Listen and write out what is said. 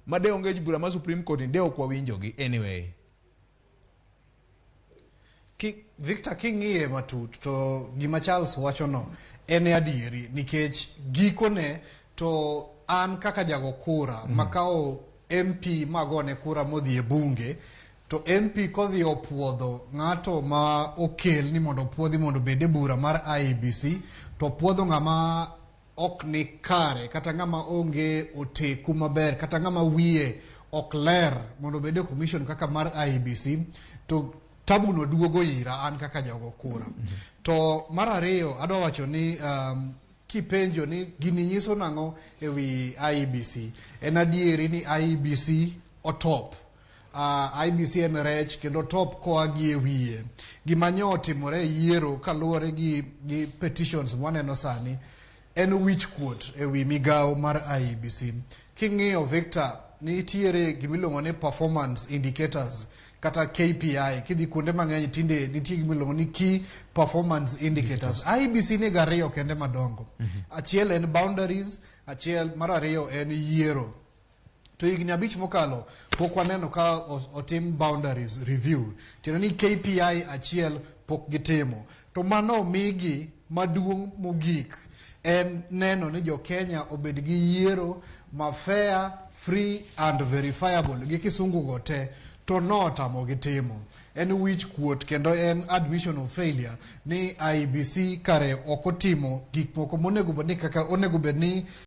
Ma de onge bura ma Supreme Court ni de ok wawinjogi anyway. Victor, king'iye matut to gima Charles wachono en adieri, nikech gikone to an kaka jago kura makawo MP magone kura modhi e bunge, to MP kodhi opuodho ng'ato ma okel ni mondo opuodhi mondo obed e bura mar IEBC, to opuodho ng'ama ok ni kare, kata ng'ama onge oteku maber, kata ng'ama wiye ok ler mondo obed e commission kaka mar IEBC, to tabuno duogo ira an kaka jago kura. To mar ariyo, adwa wacho ni kipenjo ni gini nyiso nang'o e wi IEBC, en adieri ni IEBC otop. IEBC en rech kendo top koa gi e wiye. Gima nyo otimore e yiero kaluwore gi petitions mwaneno sani en wich kuot e wi migawo mar IEBC. King'iyo, Victor, nitiere gimiluongo ni performance indicators kata KPI. Kidhi kuonde mang'eny tinde nitie gimiluongo ni key performance indicators. IEBC nigi ariyo kende madongo. Achiel en boundaries, achiel mar ariyo en yiero. To higni 5 mokalo pok waneno ka otim boundaries review, tiende ni KPI achiel pok gitimo. To mano migi maduong' mogik en neno ni jo Kenya obed gi yiero ma fair, free and verifiable gi kisungu go te, to notamogi timo. En wich kuot kendo en admission of failure ni IEBC kare ok otimo gik moko monego bed ni kaka onego bed ni.